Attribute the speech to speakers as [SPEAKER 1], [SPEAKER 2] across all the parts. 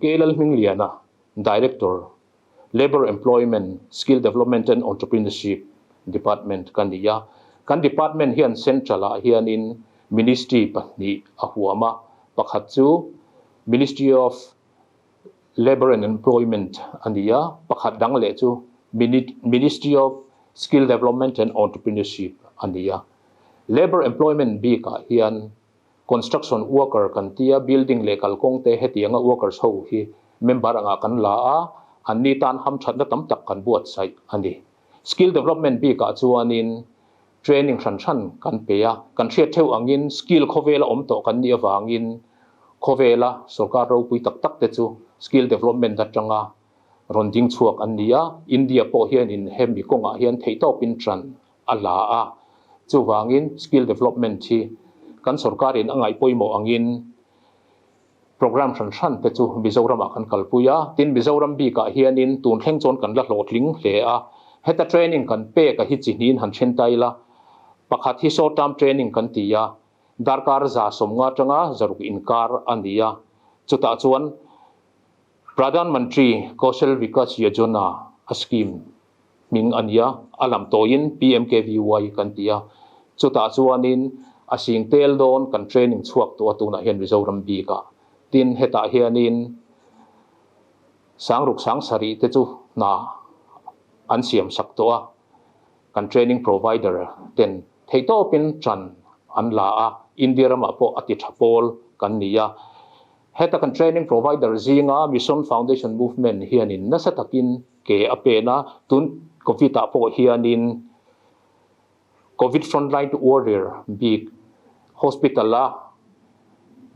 [SPEAKER 1] K Lalhmingliana, Director, Labour Employment, Skill Development and Entrepreneurship Department ka ni a. Kan department hian Central-ah hianin Ministry pahnih a huam a, pakhat chu Ministry of Labour and Employment a ni a, pakhat dang leh chu Ministry of Skill Development and Entrepreneurship a ni a. Labour Employment bikah hian Construction worker kan tia, building leh kalkawng te hetianga workers ho hi member angah kan la a, anni tan hamthatna tam tak kan buatsaih a ni. Skill development bikah chuanin training hran hran kan pe a, kan hriat theuh angin skill khawvela awm tawh kan nih avangin khawvela sorkar ropui tak tak te chu skill development atanga rawn ding chhuak an ni a, India pawh hianin hemi kawngah hian theihtawpin ṭan a la a, chuvangin skill development hi kan sorkarin a ngaih pawimawh angin programme hran hran te chu Mizoramah kan kalpui a, tin Mizoram bikah hianin tun thleng chuan kan la hlawhtling hle a, heta training kan pek a hi chi hniin han then ta ila, pakhat hi short term training kan ti a, darkar 150 atanga 600 inkar a ni a, chutah chuan Pradhan Mantri Kaushal Vikas Yojana a scheme hming a nia, a lam tawiin PMKVY kan ti a, chutah chuanin a sing tel dawn kan training chhuak tawh a tunah hian Mizoram bikah. Tin, hetah hianin 6000 7,000 te chu hna an siam sak tawh a, kan training provider ten theihtawpin ṭan an la a, India ramah pawh a ti ṭha pawl kan ni a. Heta kan training provider zinga Mission Foundation Movement hianin nasa takin ke a pen a, tun Covid ah pawh hianin Covid frontline warrior bik hospital a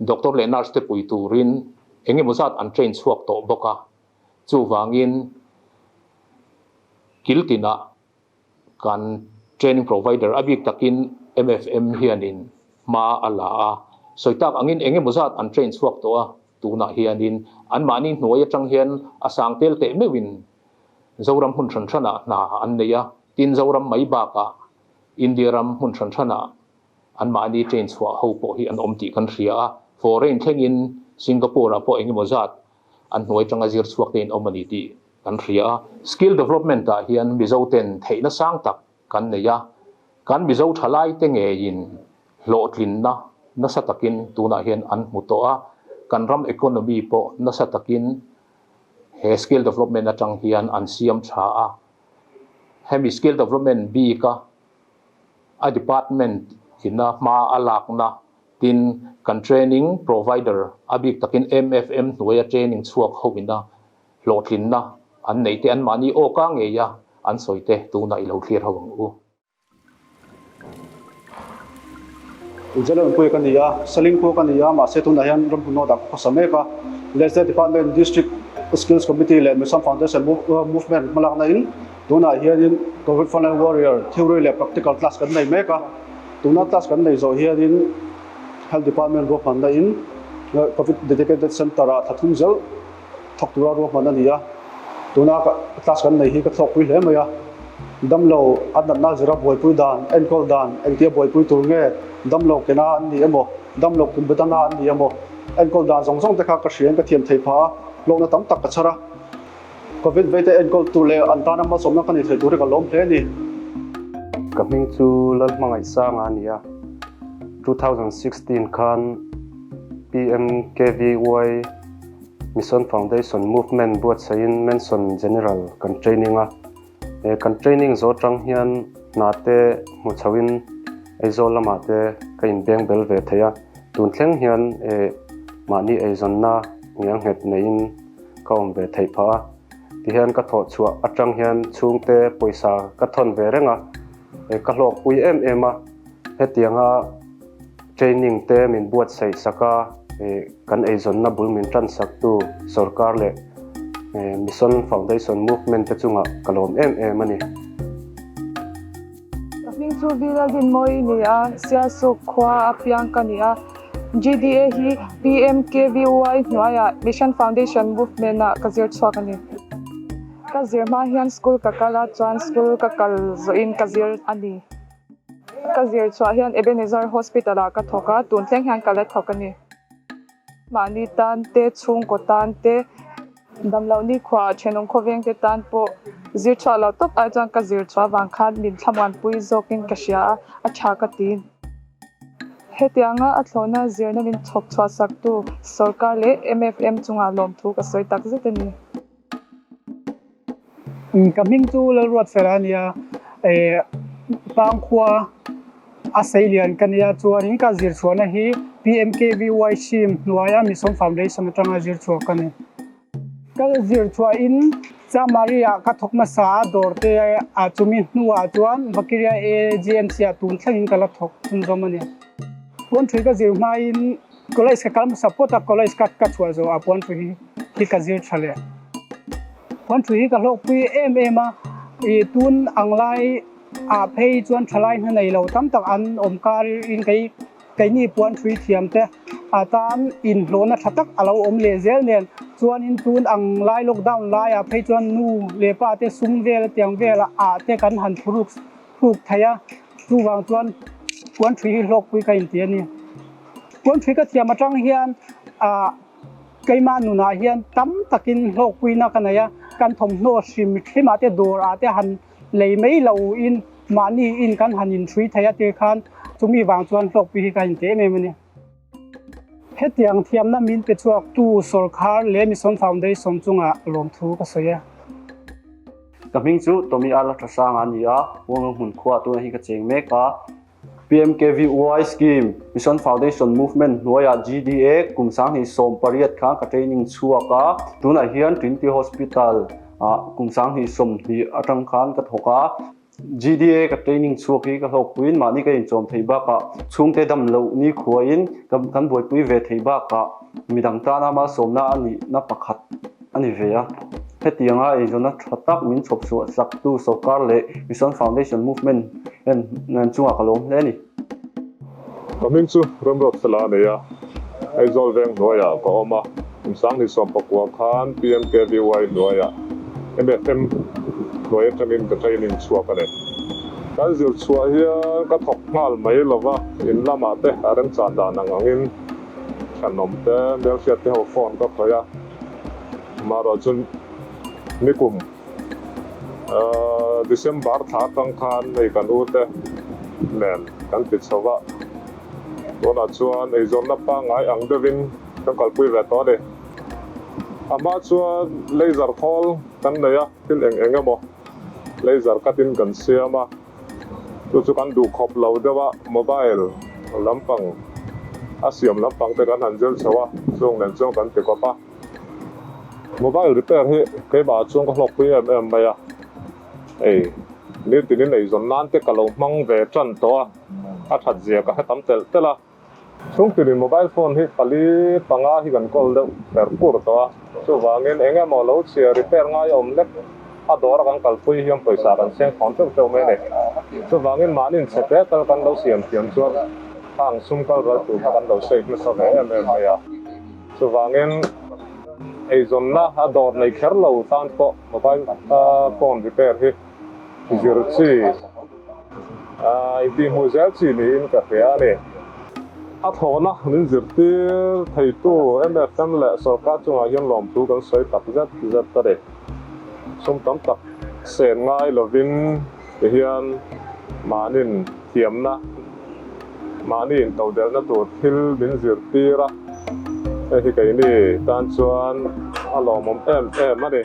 [SPEAKER 1] doctor leh nurse te pui turin engemaw zat an train chhuak tawh bawk a, chuvangin kil tinah Kan training provider a bik takin MFM hianin hma a la a, sawi tak angin eng emaw zat an train chhuak tawh a, tunah hianin anmahni hnuai atang hian a sang tel teh meuhin Zoram hmun hran hranah hna an nei a, tin Zoram mai bakah India ram hmun hran hranah anmahni train chhuah ho pawh hi an awm tih kan hria a, foreign thlengin Singapore ah pawh eng emaw zat an hnuai atanga zir chhuak te in awm a ni tih kan hria a. Skill development ah hian Mizo ten theihna sang tak kan nei a, kan Mizo thalai te ngeiin hlawhtlinna nasa takin tunah hian an hmu tawh a, kan ram economy pawh nasa takin he skill development atang hian an siam tha a. Hemi skill development bika a department ina hma a lakna Tin, kan training provider, a bik takin MFM hnuaia training chhuak ho ina hlawhtlinna an neih te anmahni awka ngeia an sawi te tunah i lo thlir ho ang u.
[SPEAKER 2] Inzalawm pui ka ni a, Saling pawh ka ni a, mahse tunah hian ramhmun nawt ah ka khawsa mek a. Leste Department District Skills Committee leh Mission Foundation Movement hmalakna in tunah hianin Covid Frontline Warrior Theory leh Practical class kan nei mek a. Tuna class kan nei zawh hianin Health Department ruahmanna in Covid Dedicated Centre ah thla thum zel thawk tura ruahman a ni a. Tuna class kan nei hi ka thlawkpui hle mai a. Damlo an natna zira buaipui dan, enkawl dan, engtia buaipui tur nge, damlo kena an ni emaw, damlo kum betana an ni emaw, enkawl dan zawng zawng te kha ka hriain ka thiam thei phah a, hlawkna tam tak ka chhar a. Covid veite enkawl tur leh an tana malsawmna ka ni thei tur hi ka lawm hle a ni.
[SPEAKER 3] Ka hming chu Lalhmangaihsanga a ni a, 2016 khan PMKVY Mission Foundation Movement buatsaihin Mansion General kan training a. He kan training zawh atang hian hna te hmu chhoin Aizawl lamah te ka inbeng bel ve thei a, tun thleng hian mahni eizawnna ngiangnghet neiin ka awm ve theih phah a, tihian ka thawh chhuah atang hian chhungte pawisa ka thawn ve reng a, ka hlawkpui em em a, hetianga training te min buatsaih sak a, kan eizawnna bul min tan saktu sorkar leh Mission Foundation Movement te chungah ka lawm em em a ni.
[SPEAKER 4] Ka hming chu Vila Dinmawi ni a, Sialsuk khua a piang ka ni a. GDA hi PMKVY hnuaiah Mission Foundation Movement ah ka zir chhuak a ni. Ka zir hma hian school ka kal a, chuan school ka kal zawhin ka zir a ni. Ka zir chhuah hian Ebenezer Hospital ah ka thawk a, tun thleng hian ka la thawk a ni. Mahni tan te, chhungkaw tan te, damloh nikhua thenawm khawveng te tan pawh zir chhuah loh tawp ai chuan ka zir chhuah avang khan min thlamuanpui zawkin ka hria a, a tha ka ti. Hetianga a thlawhna zirna min chhawp chhuah saktu sawrkar leh MFM chungah lawmthu ka sawi tak zet a ni.
[SPEAKER 5] Ka hming chu Lalruatfela a nia, Pangkhua a seilian ka nia chuanin ka zir chhuahna hi PMKVY scheme hnuaia Mission Foundation atanga zir chhuah ka ni. Ka zir chhuahin Chamari-ah ka thawk hmasa a, dawr te ah chumi hnuah chuan Vakiria AGMC-ah tun thlengin ka la thawk chhunzawm a ni. Puanthui ka zir hmain college ka kal hmasa phawt a, college ka ka chhuah zawhah puanthui hi hi ka zir tha leh. Puanthui hi ka hlawkpui em em a, ih tun ang lai ah phei chuan thalai hna nei lo tam tak an awm karin kei Keini puan hrui thiam te a tan inhlawhna tha tak a lo awm leh zel nen chuanin tun ang lai lockdown laiah phei chuan nu leh pa te sum vel tiang vel ah te kan han phuruk hruk thei a, chuvang chuan puan hrui hi hlawkpui ka inti a ni. Puan hrui ka thiam atang hian ah keimah nunah hian tam takin hlawkpuina ka nei a, kan thawmhnaw hrim hrimah te dawr ah te han Lei mai lo in mahni in kan han inhrui thei a tir khan chumi vang chuan hlawkpui hi ka inti em em a ni. Hetiang thiamna min pe chhuak tu sawrkhar leh Mission Foundation chungah lawmthu ka sawi e.
[SPEAKER 3] Ka hming chu Tommy Ala Thasanga a ni a, Huanga hmun khua tuna hi ka cheng mek a. PMKVY Scheme, Mission Foundation Movement hnuaiah GDA kum 2018 khan ka training chhuak a, tunah hian Trinity Hospital ah kum 2020 atang khan ka thawk a. GDA ka training chhuak hi ka hlawkpuiin mahni ka inchawm thei bakah chhungte dam loh ni khuain kan buaipui ve thei bakah midang tana malsawmna a nihna pakhat a ni ve a. Hetianga eizawnna tha tak min chhawp chhuah chaktu sawrkar leh Mission Foundation Movement en chungah ka lawm hle a ni.
[SPEAKER 6] Ka hming chu Remruatfela a nei a, Aizawl veng hnuaiah ka awm a, kum 2019 khan PMKVY hnuaiah MFM hnuai atangin ka training chhuak a ni. Kan zir chhuah hian ka thawk nghal mai lova, in lamah te a remchan dan ang angin thenawm te, hmelhriat te ho phone ka khawih a. Amaherawh chu nikum December thla atang khan hei kan u te nen kan ti chho a, tunah chuan eizawnna pangngai ang deuhin kan kalpui ve tawh a ni. A hma chuan laser khawl kan nei a, thil eng eng emaw laser cut in kan siam a, chu chu kan duh khawp lo deuh a, mobile lampang a siam lampang te kan han zir chho a, chung nen chuan kan ti kawp a. Mobile repair hi keimah chuan ka hlawkpui em em mai a, hei nitin in eizawn nan te ka lo hmang ve tan tawh a, a that zia ka hre tam telh telh a. Chhungtinin mobile phone hi pali panga hi kan kawl deuh per pur tawh a, chuvangin eng emaw lo chhia repair ngai awm lek a dawr a kan kalpui hian pawisa kan seng thawn teuh teuh mai a ni. Chuvangin mahni chhe te tal kan lo siam thiam chuan khang sum kal ral tur kha kan lo save nasa ve em em mai a. Chuvangin eizawnna a dawr nei kher lo tan pawh mobile phone repair hi zir chi intihhmuh zel chi niin ka hria a ni. A thlawhna min zirtir theitu MFM leh sawrkar chungah hian lawmthu kan sawi tak zet zet a ni. Sum tam tak sen ngai lovin tihian mahnin thiamna, Mahni intodelhna tur thil min zirtir a, hei hi keini tan chuan a lawmawm em em a ni.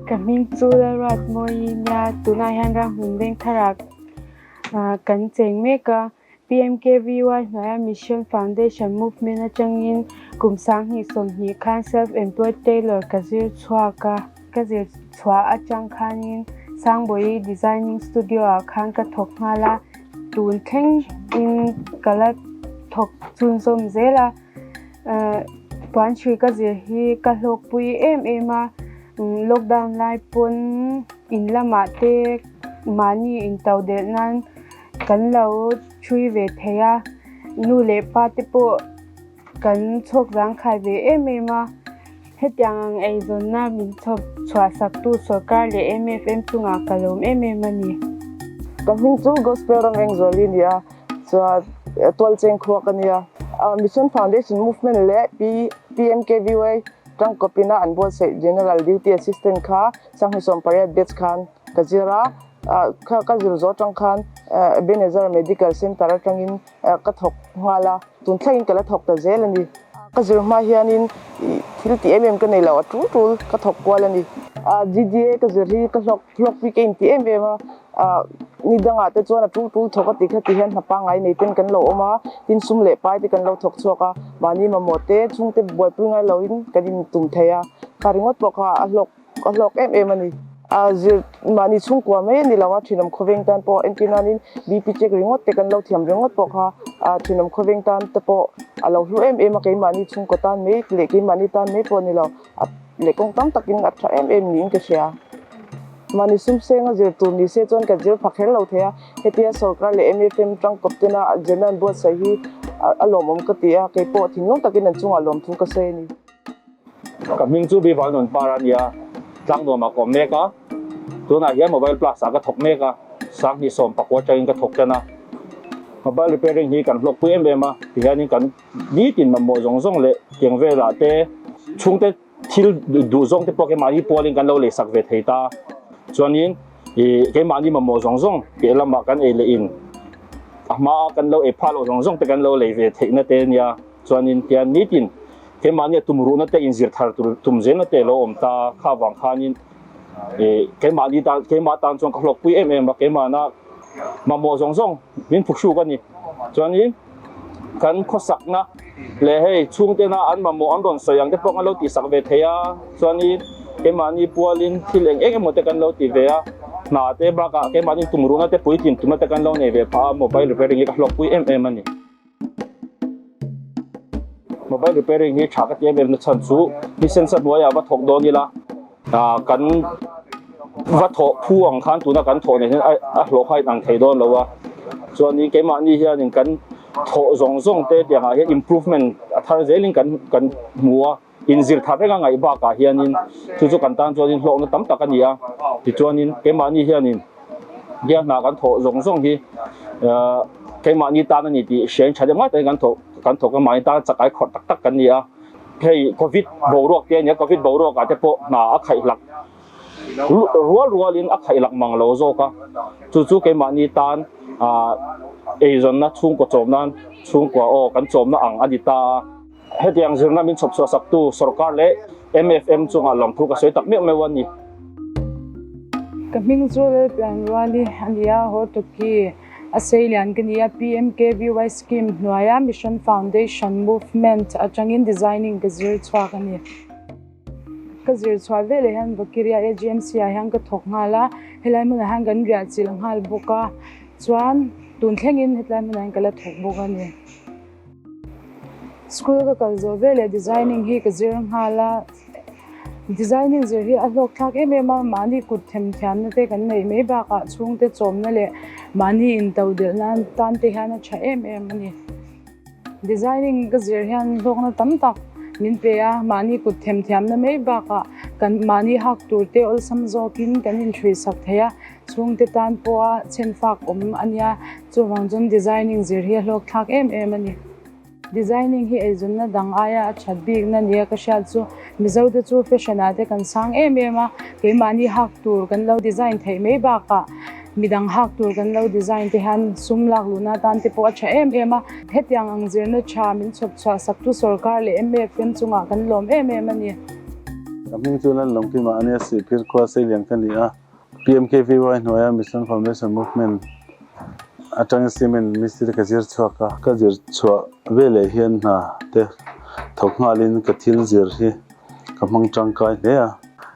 [SPEAKER 7] Ka hming chu Lalruatmawi nia, tunah hian Ramhmun Vengtharah kan cheng mek a. PMKVY hnuaia Mission Foundation Movement atangin kum 2020 khan Self-Employed Tailor ka zir chhuak a. Ka zir chhuah atang khanin Sangbawi Designing Studio ah khan ka thawk nghal a, tun thleng in ka la thawk chhunzawm zel a. Puan hrui ka zir hi ka hlawkpui em em a, lockdown lai pawn in lamah te mahni intoh delh nan kan lo thui ve thei a, nu leh pa te pawh Kan chhawk zangkhai ve em em a, hetiang ang eizawnna min chhawp chhuah saktu sawrkar leh MFM chungah ka lawm em em a ni.
[SPEAKER 4] Ka hming chu Gospel Ramengzuali a ni a, chuan Tualcheng khua ka nia. Mission Foundation Movement leh PMKVY tangkawpina an buatsaih General Duty Assistant kha Sanghni 18 batch khan ka zir a, kha ka zir zawh atang khan Ebenezer Medical Centre atangin ka thawk nghal a, tun thlengin ka la thawk ta zel a ni. Ka zir hma hianin thil tih em em ka nei lo, a tul tul ka thawk kual a ni. GDA ka zir hi ka hlawk hlawkpui ka inti em em a, ni dangah te chuan a tul tul thawk a ti kha ti hian hna pangngai nei ten kan lo awm a, tin sum leh pai te kan lo thawk chhuak a, mahni mamawh te chhungte buaipui ngai loin kan intum thei a, kha ringawt pawh kha a hlawk. Ka hlawk em em a ni. A zir mahni chhungkua mai a ni lo a, thinawm khawveng tan pawh entir nanin BP check ringawt te kan lo thiam ringawt pawh kha thinawm khawveng tan te pawh a lo hlu em em a, keimahni chhungkaw tan mai leh keimahni tan mai pawh a ni lo, a leh kawng tam takin a tha em em niin ka hria. Mahni sumseng a zir tur ni se chuan ka zir phak kher lo thei a, hetia sorkar leh MFM tangkawp tena zirna an buatsaih hi a lawmawm ka ti a, keipawh thinlung takin an chungah lawmthu ka sawi a ni.
[SPEAKER 8] Ka hming chu Bival Nun Par a nia, Tlangnuamah ka awm mek a, tunah hian Mobile Plus ah ka thawk mek a, Sanghnih 14 atangin ka thawk tan a. Mobile repairing hi kan hlawkpui em em a, tihianin kan nitin mamawh zawng zawng leh tiang velah te chhungte thil duh zawng te pawh keimahni pualin kan lo leisak ve thei ta. Chuanin ih keimahni mamawh zawng zawng piah lamah kan ei leh in a hmaa kan lo ei phah loh zawng zawng te kan lo lei ve theihna te nia. Chuanin tian nitin keimahnia tumruhna te inzir thar tur tum zelna te lo awm ta kha vang khanin ih keimahni tan keimah tan chuan ka hlawkpui em em a, keimahna mamawh zawng zawng min phuhruk a ni. Chuanin kan khawsakna leh hei chhungtena an mamawh an rawn sawi ang te pawh kan lo tihsak ve thei a, chuanin keimahni pualin thil eng eng emaw te kan lo ti ve a, hna te bakah keimahni tumruhna te puitlin tumna te kan lo nei ve phah a, mobile repairing hi ka hlawkpui em em a ni. Mobile repairing hi tha ka ti em em na chhan chu ni sensa hnuaiah va thawk dawn ila kan va thawh phu ang khan tuna kan thawh nen hian a hlawh kha a inang thei dawn lo a chuanin keimahni hianin kan thawh zawng zawng te tiangah hian improvement a thar zelin kan kan hmu a inzir thar reng a ngaih bakah hianin chu chu kan tan chuanin hlawkna tam tak a ni a tichuanin keimahni hianin bial hna kan thawh zawng zawng hi keimahni tan a ni tih hriain tha deuh ngai takin kan thawh kan thawk a mahni tan chakai khawrh tak tak kan ni a hei covid boruak te a ni a covid boruak ah te pawh hna a khaih hlak rual rualin a khaih lak mang lo zawk a chu chu keimahni tan eizawnna chhungkaw chawm nan chhungkua aw kan chawmna ang a ni ta a. Hetiang zirna min chhawp chhuah saktu sorkar leh MFM chungah lawmthu ka sawi tak meuh meuh a ni.
[SPEAKER 7] Ka hming chu Lalpianruali a ni a, Hortoki a seilian ka ni a, PMKVY scheme hnuaia Mission Foundation Movement atangin designing ka zir chhuak a ni. Ka zir chhuah veleh hian Vakiria AGMC ah hian ka thawk nghal a, helai hmunah hian kan riah chilh nghal bawk a, chuan tun thlengin hetlai hmunah hian ka la thawk bawk a ni. School ka kal zawh veleh designing hi ka zir nghal a, designing zir hi a hlawk thlak em em a, mahni kut themthiamna te kan neih mai bakah chhungte chawmna leh mahni into delh nan tan te hian a tha em em a ni. Designing ka zir hian hlawkna tam tak min pe a, mahni kut themthiamna mai bakah kan mahni hak tur te awlsam zawkin kan inhruihsak thei a, chhungte tan pawha chhenfak awm a nia, chuvang chuan designing zir hi a hlawk thlak em em a ni. Designing hi eizawnna dang aia a that bikna nia ka hriat chu Mizo te chu fashion ah te kan sang em em a, keimahni hak tur kan lo design theih mai bakah midang hak tur kan lo design te hian sum lak luhna atan te pawh a tha em em a, hetiang ang zirna tha min chhawp chhuah saktu sorkar leh MFM chungah kan lawm em em a ni.
[SPEAKER 9] Ka hming chu Lalawmkima a nia, Sihphir khua Seilian ka ni a. PMKVY hnuaia Mission Foundation Movement atangin cement mistiri ka zir chhuak a. Ka zir chhuah veleh hian hna te thawk nghalin ka thil zir hi ka hmang tangkai hle a.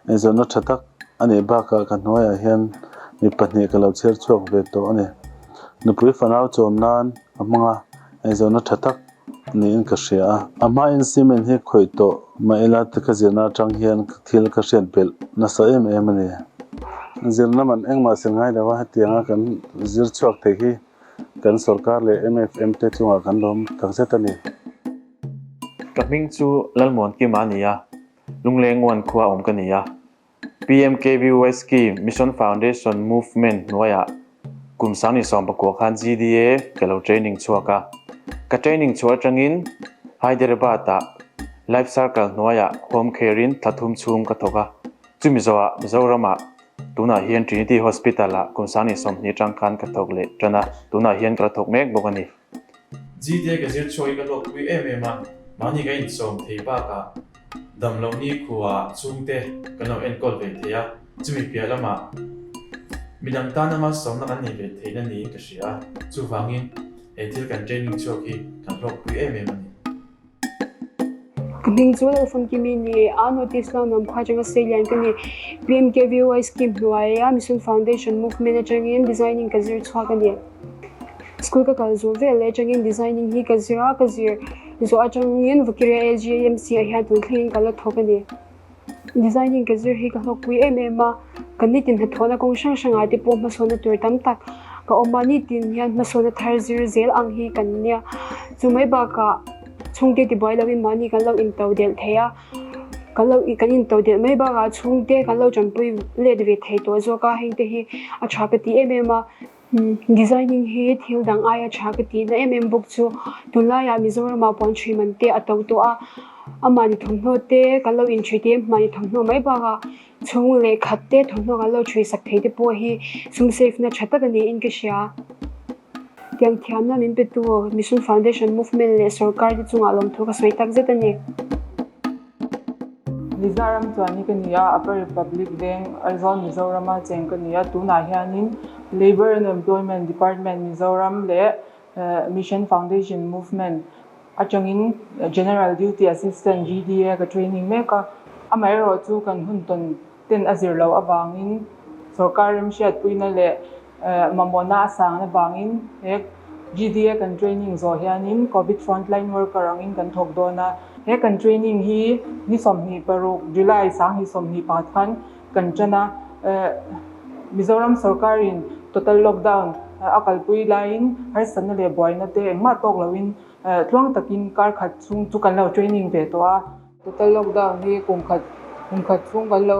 [SPEAKER 9] Eizawnna tha tak a nih bakah ka hnuaiah hian mi pahnih ka lo chhiar chhuak ve tawh a ni. Nupui fanau chawm nan ka hmang a, eizawnna tha tak niin ka hria a. A hmain cement hi khawih tawh mah ila ti ka zirna atang hian thil ka hriat belh nasa em em a ni. Zirna man engmah sil ngai lo a, hetianga kan zir chhuak thei hi kan sorkar leh MFM te chungah kan lawm takzet a ni.
[SPEAKER 10] Ka hming chu Lalmuankima a ni a, Lungleng-Uan khua awm ka ni a. PMKVY Scheme Mission Foundation Movement hnuaiah kum 19 khan GDA ka lo training chhuak a. Ka training chhuah atangin Hyderabad-ah Life Circle hnuaiah home care-in thla thum chhung ka thawk a. Chumi zawhah Mizoramah tunah hian Trinity Hospital-ah kum 2020 atang khan ka thawk leh tan a, tunah hian ka la thawk mek bawk a ni.
[SPEAKER 11] GDA ka zir chhuak hi ka hlawkpui em em a, mahni ka insawm thei bakah damloh ni khua chhungte kan lo enkawl ve thei a, chumi piah lamah midang tana malsawmna kan nei ve theihna niin ka hria a, chuvangin he thil kan training chhuak hi kan hlawkpui em em a ni.
[SPEAKER 7] Ka hming chu Lalfamkimi ni a, Notice lo nuam khua atanga Seilian ka ni. PMKVY scheme hnuaia Mission Foundation movement atangin designing ka zir chhuak a ni. School ka kal zawh vel leh atangin designing hi ka zir a, ka zir zawh atangin Vakiria AGMC ah hian tun thlengin ka la thawk a ni. Designing ka zir hi ka hlawkpui em em a, ka nitin hnathawhna kawng hrang hrangah te pawh hmasawnna tur tam tak ka awm a, nitin hian hmasawnna thar zir zel ang hi kan nia. Chu mai bakah chhungte tibuai lovin mahni kan lo into delh thei a, kan lo kan into delh mai bakah chhungte kan lo tanpui let ve thei tawh zawk a, hengte hi a tha ka ti em em a. Designing hi thil dang aia tha ka tihna em em bawk chu tunlaiah Mizoramah puan ṭhui man te a to tawh a, amahni thawmhnaw te kan lo inṭhui te mahni thawmhnaw mai bakah chhung leh khat te thawmhnaw kan lo ṭhui sak thei te pawh hi sum save na ṭha tak a niin ka hria. Tiang thiamna min petu Mission Foundation Movement leh sorkar te chungah lawmthu ka sawi tak zet a ni.
[SPEAKER 4] Mizoram chuan hi ka ni a, Upper Republic Veng, Aizawl Mizorama cheng ka ni a, tunah hianin Labour and Employment Department Mizoram leh Mission Foundation Movement atangin General Duty Assistant, GDA, ka training mek a. Amaherawhchu chu kan hun tawn ten a zir loh avangin sorkar remhriatpuina leh mamawhna a sang avangin he GDA kan training zawh hianin Covid frontline worker angin kan thawk dawn a. He kan training hi ni 26 July 2024 khan kan tan a. Mizoram sorkarin total lockdown a kalpui laiin harsatna leh buaina te engmah tawk loin tluang takin kar khat chhung chu kan lo training ve tawh a. Total lockdown hi kum khat kum khat chhung kan lo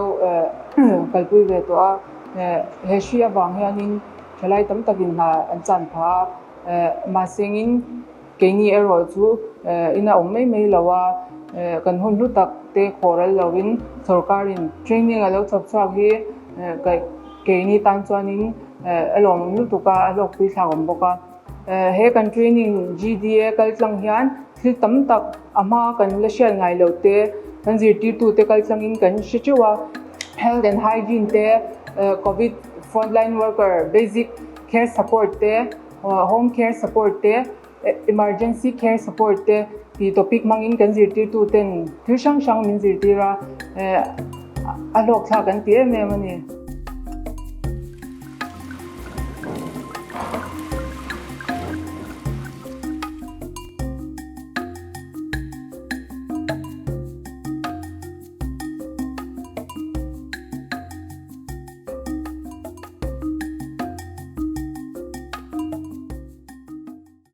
[SPEAKER 4] kalpui ve tawh a, he hri avang hianin thalai tam takin hna an chan phah a, mahsengin keini erawh chu ina awm mai mai lo a, kan hun hlu tak te khawh ral lovin sorkarin training a lo chhawp chhuak hi keini tan chuanin a lawmawm lutuk a, a hlawkpui thlak awm bawk a. He kan training GDA kal tlang hian thil tam tak a hma kan la hriat ngai loh te, kan zirtirtute kal tlangin kan hre teuh a. Health and hygiene te, Covid frontline worker basic care support te, home care support te, emergency care support te tih topic hmangin kan zirtirtuten thil hrang hrang min zirtir a, a hlawkthlak kan ti em em a ni.